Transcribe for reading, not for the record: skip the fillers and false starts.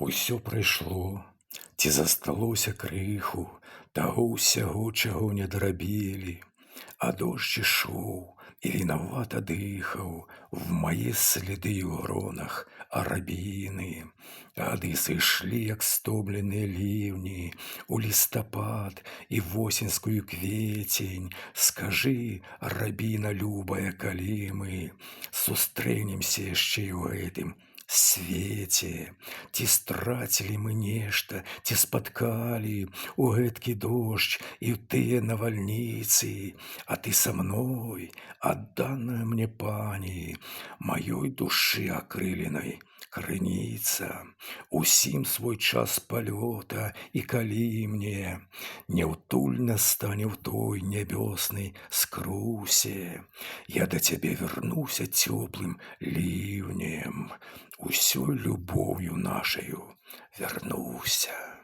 Усё прайшло, ці засталося крыху таго ўсяго, чаго не дарабілі, а дождж ішоў і вінавата дыхаў в мае следы ў гронах арабіны. Гады сышлі, як стомленыя ліўні, у лістапад і восеньскую квецень. Скажы, рабіна любая, калі мы сустрэнемся яшчэ ў гэтым свеце? Ці страцілі мы нешта, ці спаткалі у гэткі дождж і ў тыя навальніцы, а ты са мной, адданая мне пані, маёй душы акрыленай крыніца, усім свой час палёта, і калі мне няўтульна стане ў той нябёснай скрусе, я да цябе вярнуся цёплым ліўнем, усёй любоўю нашаю вярнуся.